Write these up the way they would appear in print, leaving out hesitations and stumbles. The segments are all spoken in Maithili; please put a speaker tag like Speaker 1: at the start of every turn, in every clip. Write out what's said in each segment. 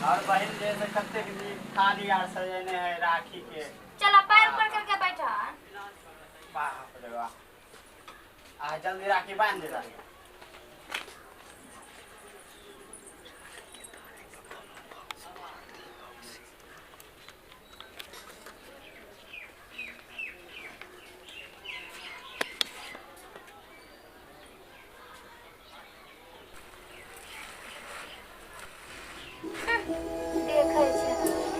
Speaker 1: और बहिन जे से कतेक नीक थाली आर सजेने है राखी के।
Speaker 2: चला पैर ऊपर करके बैठा।
Speaker 1: बाप रे बाप, आ जल्दी राखी बांध दे राखी।
Speaker 2: देखै छै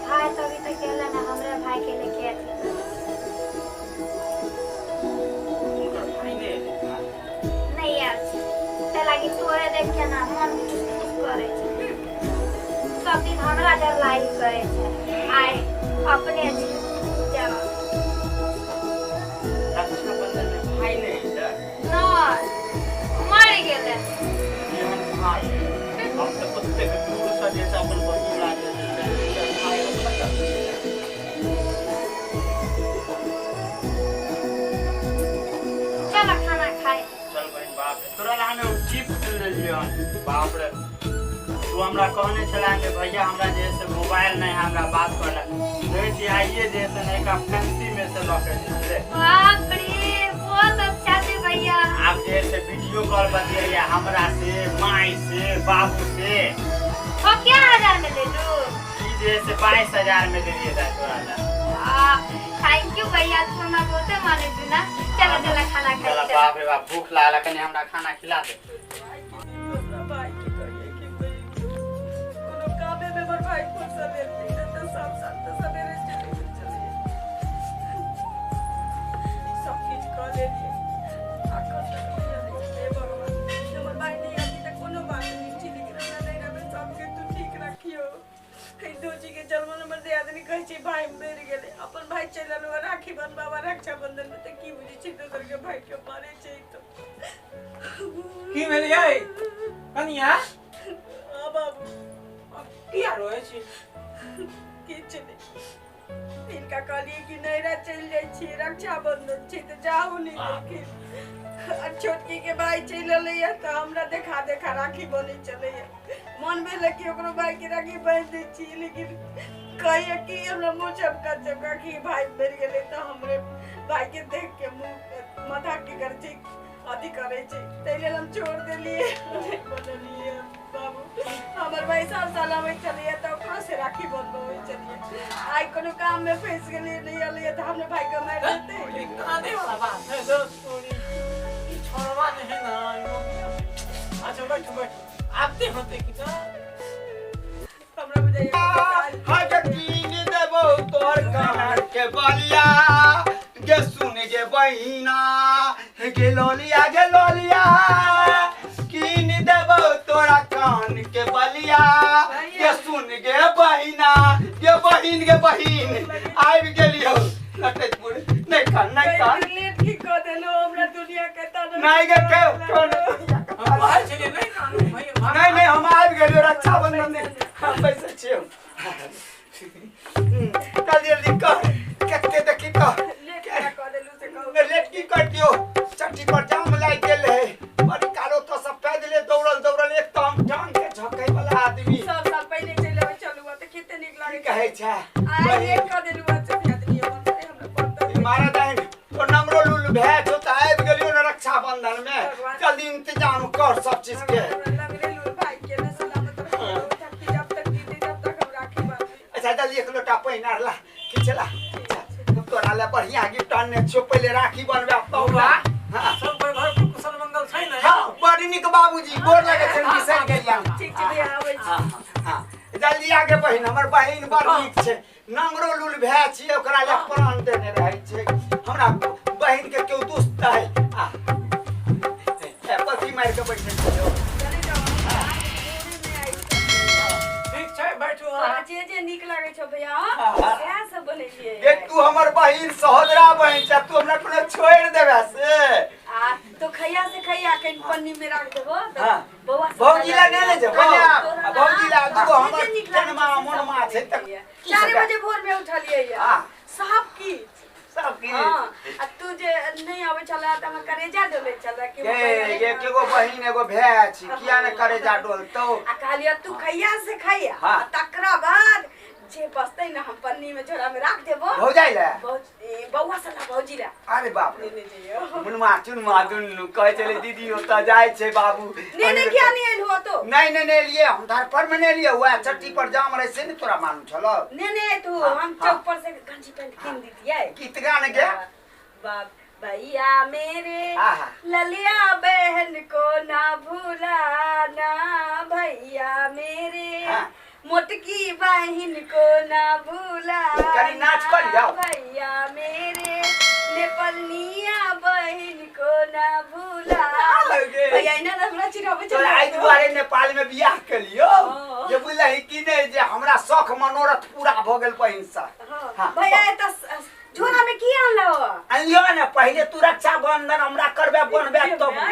Speaker 2: भाई तो अभी तक एलै ना, हमरे भाई के लेके अथी।
Speaker 1: हुनकर भाई नहि एलै हँ?
Speaker 2: नहीं आयल छै, तै लागी तोरे देख के ना मन खुश खुश करै छै। सब दिन हमरा जरलाई करै छै, आइ अपने छै जरा।
Speaker 1: रक्षाबंधन में भाई नहि एलै?
Speaker 2: नहि, मरि गेलै।
Speaker 1: एहन भाई हम तऽ ओतेक दूरसँ जे छै अपन बहिन लागे भाई कतऽ?
Speaker 2: चल खाना खाइ।
Speaker 1: चल बहिन। बाप रे, तोरा ला हम एगो गिफ्ट लेलियै हन। बाप रे, तू हमरा कहने छला जे भैया हमरा जे है से मोबाइल नहीं है, हमरा बात करे देखै छी, आइए जे है से नयका फैंसी में से लऽ के जे
Speaker 2: बाप रे, बहुत अच्छा छै भैया।
Speaker 1: आब जे है से वीडियो कॉल बतियैया हमरा से, माय से, बाबू से।
Speaker 2: हो क्या हजार में ले लू?
Speaker 1: ई जे है से 22,000 में देलियै दाइ तोरा ला।
Speaker 2: Thank you भैया, तू हमरा बहुते मानै छु ना। चलो चलो खाना खाइ।
Speaker 1: चल।
Speaker 2: चलो।
Speaker 1: बाप रे बाप, भूख लागल, कनि हमरा खाना खिला दे।
Speaker 3: हमरा भाई के कहिए कि भाई कोनो कामे में हमर भाई फुर्सत देते नहि तऽ सब साल तऽ सवेरे चले गेल छलियै, सब किछु कऽ लेलियै, एखन तक नहि एलै। हे भगवान, हमर भाई नहि आती तऽ कोनो बात नहि छै, लेकिन हमरा नैहरामे सबके तू ठीक रखियौ। दोजी के जलमन हमर दियादनी कहै छै भाई मरि गेलै, अपन भाई चलि एलौ राखी बनबाबा रक्षाबंधन में, तऽ की बुझै छै दोसर के भाई के मारै छै तऽ।
Speaker 4: की भेलियै कनिया?
Speaker 3: हाँ बाबू।
Speaker 4: किया रोए छी?
Speaker 3: किछु नहि, हिनका कहलियै कि नैहरा चलि जाइ छी, रक्षाबंधन छै, तऽ जाहू नहि देलखिन। आ छोटकी के भाई चलि एलैया तऽ हमरा देखा देखा राखी बनै छलैया। मन भेलै कि ओकरो भाई के राखी बान्हि दै छी, लेकिन कहैया कि हमरा मुँह चमका चमका कि भाई मरि गेलै तऽ हमरे भाई के देख के मुँह माथा की करै छै, अथी करै छै, ताहि लेल हम छोड़ देलियै, नहि बनलियै। बाबू, हमर भाई सब साल आबै छलैया तऽ ओकरो से राखी बनबबै छलियै। आइ कोनो काम में फँसि गेलियै, नहि एलैया तऽ हमरे भाई के मारि देतै।
Speaker 4: काने वाला बात है दोस्तों, ई छोड़वा नहीं है ना। अच्छा बैठो बैठो, आते होते कि ना।
Speaker 3: हमरा बुझाइया
Speaker 5: हग कीन देबो तोर कान के बलिया गे, सुन गे बहिना गे लोलिया, गे लोलिया कीन देबो तोरा कान के बलिया गे, सुन गे बहिना गे, बहिन गे बहिन, आबि गेलियौ लटैतपुर। नहि कान, नहि कान।
Speaker 3: लेट की कऽ देलहुँ हमरा, दुनिया के तऽ
Speaker 5: नहि गे, केओ केओ नहि।
Speaker 4: हम बाहर छलियै, नहि कानू भैया।
Speaker 5: नहीं नहीं, हम आबि गेलियो रक्षाबंधन दिन, हम बैसै छियौ। जल्दी जल्दी कर, कते देखी तऽ
Speaker 3: लेट किया कऽ देलहुँ से कहू।
Speaker 5: लेट की कर दियो, चट्टी पर जाम लागि गेल है बड़ी कालो, तो सब पैदले दौड़ल दौड़ल। एक तऽ हम टांग के झकै वाला आदमी।
Speaker 3: सब साल पहिले चलि अबै चलू तऽ कते नीक
Speaker 5: की
Speaker 3: लागै।
Speaker 5: कहै छै?
Speaker 3: आइ लेट कऽ देलहुँ। अच्छा आदमी अपन अरे हमरा पता।
Speaker 5: मारा दाइन तो नमरो लुल भए छौ तऽ आबि गेलियो ने रक्षाबंधन में। जल्दी इंतजाम कर सब चीज के।
Speaker 3: हमरा लगले लूल भाई के ने सलामत रखियो कि जब तक जीते तब तक हम राखी बांधबी।
Speaker 5: अच्छा जल्दी एक लोटा पानि आर ला, किछु ला। हम तोरा ले बढ़िया गिफ्ट आनने छियौ, पहिले राखी बनबे तब।
Speaker 4: बौआ।
Speaker 5: हाँ।
Speaker 4: सब कोई घर पर कुशल मंगल छै ने?
Speaker 5: हाँ, बड़ नीक बाबूजी, गोर लगे छनि, बिसरि गेलियै।
Speaker 3: ठीक छै भैया, आबै छी।
Speaker 5: हाँ हाँ, जल्दी आगे बहिन। हमर बहिन बड़ नीक छै, नंगरो लुल भए छियै, ओकरा ले प्राण देने रहै छै। हमरा बहिन के केओ दुष्ट है आ ए, पथी मारि के बैठल छियौ।
Speaker 3: चलि जाउ, हम भोरे मे आबि।
Speaker 4: ठीक छै, बैठू
Speaker 3: तोरा
Speaker 4: अहाँ।
Speaker 3: जे जे नीक लागै छौ भैया, सएह सब बनेलियै।
Speaker 5: गे तू हमर बहिन, सहोदरा बहिन छै, तू हमरा कोनो छोड़ि देबे से?
Speaker 3: आ तो खैया से खैया, कनि पन्नी में राख देबो तऽ
Speaker 5: हाँ।
Speaker 3: बौआ सब
Speaker 5: भौजी ला नहि ले जेबो?
Speaker 3: तोरा
Speaker 5: आ भौजी ला दूगो
Speaker 3: जे
Speaker 5: हमर
Speaker 3: जे नीक लागै
Speaker 5: जन्मा
Speaker 3: छौ से सब
Speaker 5: मोनमा छै तऽ
Speaker 3: बनेलियै।
Speaker 5: की
Speaker 3: 4
Speaker 5: सब
Speaker 3: बजे भोर में उठलियै
Speaker 5: हाँ।
Speaker 3: सब किछु।
Speaker 5: सब किछु।
Speaker 3: हाँ, आ तू जे नहि अबै छलै तऽ हमर करेजा डोलै छलै कि
Speaker 5: गे गे एगो बहिन एगो भाय छी, किया ने करेजा डोलतौ।
Speaker 3: आ कहलियै तू खैया से खैया।
Speaker 5: हाँ।
Speaker 3: आ तकरा बाद जे बचतै ने हम पन्नी में झोरा में राख देबो
Speaker 5: भौजाइ ले
Speaker 3: बौआ सला भौजी ला।
Speaker 5: अरे बाप रे,
Speaker 3: नेने जइयो।
Speaker 5: मुनमा चुनमा दुनू कहै छलै दीदी ओतऽ जाइ छै बाबू।
Speaker 3: नेने किया नहीं एल हो तो?
Speaker 5: नहीं नहीं नहीं लिए, हम धार पर में नहीं लिए, वएह चट्टी पर जाम रहे से ने तोरा मालूम छलो।
Speaker 3: नेने तू
Speaker 5: हाँ,
Speaker 3: हम
Speaker 5: हाँ।
Speaker 3: चौक पर से गंजी पैंट किन दीतियै।
Speaker 5: गीत गान गे।
Speaker 3: बाप भैया मेरे
Speaker 5: आहा।
Speaker 3: ललिया बहन को ना भुलाना, भैया मेरे
Speaker 5: हाँ।
Speaker 3: मोटकी बहन को ना भुलाना,
Speaker 5: कनी नाच कर लियो।
Speaker 3: भैया मेरे नेपालनिया बहन को ना भुलाना।
Speaker 5: लगे।
Speaker 3: भैया इना हमरा चिढ़ाबै
Speaker 5: तोरा एहि दुआरे नेपाल में बियाह केलियौ
Speaker 3: हाँ।
Speaker 5: जे बुझलही कि नहि जे हमरा शौख मनोरथ पूरा भऽ गेल बहिन से। हाँ।
Speaker 3: भैया एतऽ झोरा में की आनलो?
Speaker 5: अनलियो ने, पहिले तू रक्षाबंधन हमरा करबे बनबे तब।
Speaker 3: हमरा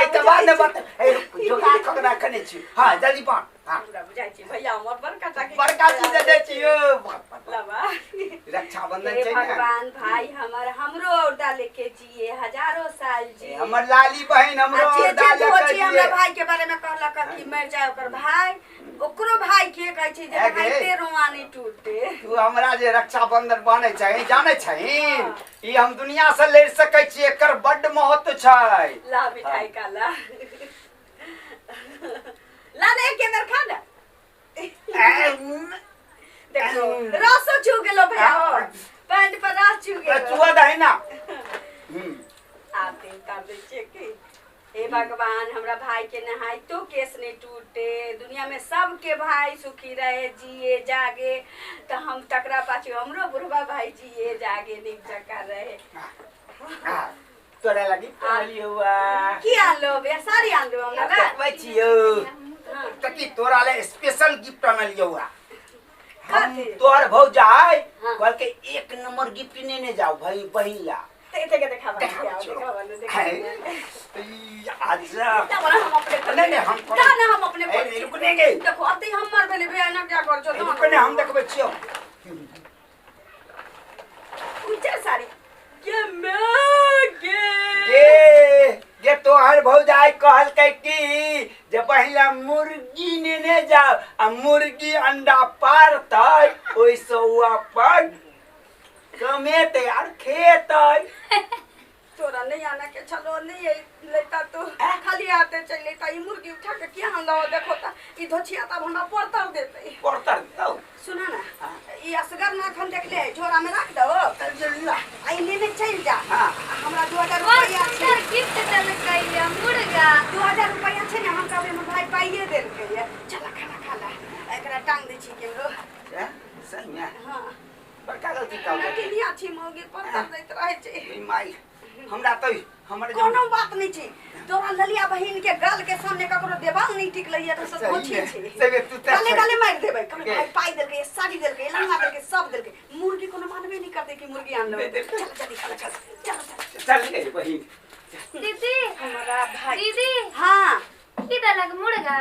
Speaker 5: एहिके बाद ने बत ए जोगाड़ कऽ के रखने छी। हाँ जल्दी बन। हाँ
Speaker 3: हमरा बुझाइ छै भैया हमर बड़का टा के
Speaker 5: बड़का चीज दे छी यौ।
Speaker 3: लबा।
Speaker 5: रक्षाबंधन
Speaker 3: हे
Speaker 5: छै ने।
Speaker 3: भगवान भाई हमर हमरो औरदा लेके जिए हजारों साल जिए।
Speaker 5: हमर लाली बहिन हमरो
Speaker 3: आ जे
Speaker 5: औरदा
Speaker 3: जे
Speaker 5: लेके
Speaker 3: धोची हमरा
Speaker 5: जिए।
Speaker 3: भाई के बारे में कहलक कि मर जाए ओकर भाई, ओकरो भाई के कहै छै जे
Speaker 5: हे गे।
Speaker 3: भाई रोआ नहीं टूटे।
Speaker 5: तू हमरा जे रक्षाबंधन बनै छै जानै छही, ई हम दुनिया से लड़ि सकै छी, एकर बड्ड महत्व छै।
Speaker 3: ला मिठाई का ला ला ने एक बेर खा ना। देखो रसो छू गेलो भैया हो, पैंट पर रस छू गेलो।
Speaker 5: चुआ दही ना।
Speaker 3: आप दिन कर दै छियै की हे भगवान हमरा भाई के नहाय तो केस नहीं टूटे, दुनिया में सबके भाई सुखी रहे जिए जागे, तो हम तकरा पाछू हमरो बुढ़वा भाई जिए जागे नीक जकाँ रहे।
Speaker 5: तोरा लगी पहलियौआ
Speaker 3: की आनलो भैया? साड़ी आनलो हमरा ला?
Speaker 5: देखबै छियौ तऽ की तोरा ले स्पेशल गिफ्ट आनलियौआ। हम
Speaker 3: कथी?
Speaker 5: तोहर भौजाइ
Speaker 3: हाँ।
Speaker 5: कहलकै एक नंबर गिफ्ट नेने जाओ भाई बहिन ला।
Speaker 3: ते के देखाबा
Speaker 5: देखाबै छियौ।
Speaker 3: देखाबा ने देखाबा।
Speaker 5: ई अच्छा
Speaker 3: हम अपने
Speaker 5: नहीं नहीं हम
Speaker 3: ना ना हम अपने
Speaker 5: ए, रुक नहीं गई।
Speaker 3: देखो अते हमर भेलै भैया ना क्या कर छो।
Speaker 5: रुक ने हम देखबै छियौ।
Speaker 3: उज्जर साड़ी के मैं गे
Speaker 5: गे गे तोहर भौजाइ कहलकै कि जे पहिला मुर्गी नेने जाओ आ मुर्गी अंडा पारतै ओहिसँ ओ अपन कमेतै आर खेतै।
Speaker 3: तोरा नहीं आना के छलो नहीं लेता तो खाली आते चल लेता। ई मुर्गी उठा के किया आनलो? देखो ता ई धोछिया तब हमरा परतर देतै।
Speaker 5: परतर देतौ?
Speaker 3: सुना ना ई असगर ना खन देखले झोरा में रख दो आ ई नेने चल जा।
Speaker 5: हाँ।
Speaker 3: हमरा 2000
Speaker 2: बड़
Speaker 3: रुपया छै।
Speaker 2: सुंदर गिफ्ट देलकै ये मुर्गा।
Speaker 3: 2000 रुपया छै ने, हम कहबै हमर भाई पाइए देलकै ये। चल खाना खा ला, एकरा टांग दै छी केकरो।
Speaker 5: हैं? सही में?
Speaker 3: हाँ।
Speaker 5: बड़का गलती कऽ देलकै।
Speaker 3: नटिनिया छी मौगी परतर दैत रहै छै।
Speaker 5: ई माई हमरा तऽ हमर
Speaker 3: कोनो बात नहीं छै। तोरा ललिया बहिन के गाल के सामने ककरो देवाल नहीं टिकलै तऽ सब धोछी छै।
Speaker 5: सही में, तू तऽ
Speaker 3: गाले गाले मारि देबै। कहबै
Speaker 5: के?
Speaker 3: भाई पाइ देलकै, साड़ी देलकै, लहंगा देलकै, सब देलकै, मुर्गी कोनो मानबे नहीं करतै कि मुर्गी आनलो।
Speaker 5: दे, दे।
Speaker 3: चल जल्दी खाना चल चल चल।
Speaker 5: चल गे बहिन।
Speaker 2: दीदी
Speaker 3: हमरा भाई
Speaker 2: दीदी
Speaker 3: हाँ
Speaker 2: की देलक मुर्गा?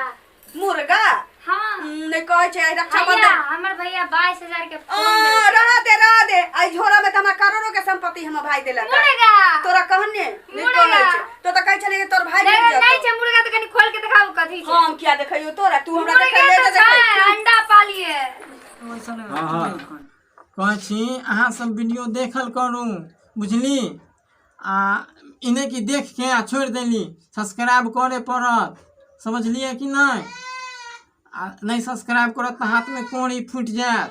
Speaker 3: मुर्गा
Speaker 2: हाँ
Speaker 3: नहीं कहै छै
Speaker 2: भैया
Speaker 3: रक्षाबंधन।
Speaker 2: हमर भैया 22,000 के
Speaker 3: आ,
Speaker 2: फोन देलकै।
Speaker 3: रह दे रह दे, आई झोरा में त हमरा करोड़ों के संपत्ति हमर भाई देलक।
Speaker 2: मुर्गा
Speaker 3: तोरा कहने नहीं
Speaker 2: मुर्गा।
Speaker 3: कहै छै। तो त कहै छलै कि तोर भाई
Speaker 2: नहीं
Speaker 3: मरि
Speaker 2: नहीं
Speaker 3: जेतौ।
Speaker 2: छै मुर्गा त कनी खोल के देखाउ कथी छै।
Speaker 3: हम किया देखैयो तोरा? तू हमरा
Speaker 2: मुर्गा
Speaker 3: देखै ले
Speaker 2: तऽ
Speaker 3: तऽ देखै।
Speaker 2: छै, अंडा पालिए।
Speaker 4: हाँ कहै छी अहाँ सब वीडियो देखल करू बुझली, आ इने की देख के आ छोड़ि देली। सब्सक्राइब करे पड़त, समझलियै कि नहि? आ नहि सब्सक्राइब करत तऽ हाथ में कोड़ी फूटि जायत।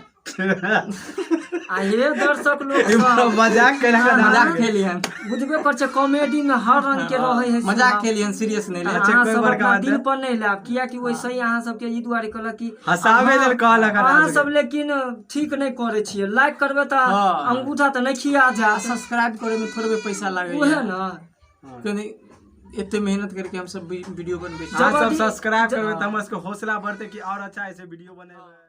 Speaker 6: आ ये दर्शक लोग सब
Speaker 7: मजाक केलक हन।
Speaker 4: मजाक केलियन,
Speaker 6: बुझबे कर छै कॉमेडी में हर रंग के रहे है।
Speaker 4: मजाक केलियन, सीरियस नहीं ले।
Speaker 7: अच्छा,
Speaker 6: अहाँ
Speaker 7: कोई
Speaker 6: सब
Speaker 7: बड़का
Speaker 6: अपना
Speaker 7: बात
Speaker 6: दिल
Speaker 7: नहीं।
Speaker 6: पर नहीं लाब, कियाकि वैसे ही अहाँ सबके ई दुआरे कहलक कि
Speaker 7: हँसाबै लेल कहलक हन
Speaker 6: अहाँ
Speaker 7: अहाँ
Speaker 6: सब, लेकिन ठीक नहीं करे छियै। लाइक करबै तऽ
Speaker 4: हाँ।
Speaker 6: अंगूठा तऽ नहीं खिया जा।
Speaker 4: सब्सक्राइब करे में थोड़बे पैसा लागे,
Speaker 6: उहे ना
Speaker 4: कनी एते मेहनत करके हम सब वीडियो बनबै छी।
Speaker 7: अहाँ सब
Speaker 6: जब अभी-
Speaker 7: सब्सक्राइब करबै तऽ हमर सबके हौसला बढ़तै कि और अच्छा ऐसे वीडियो बनेबै।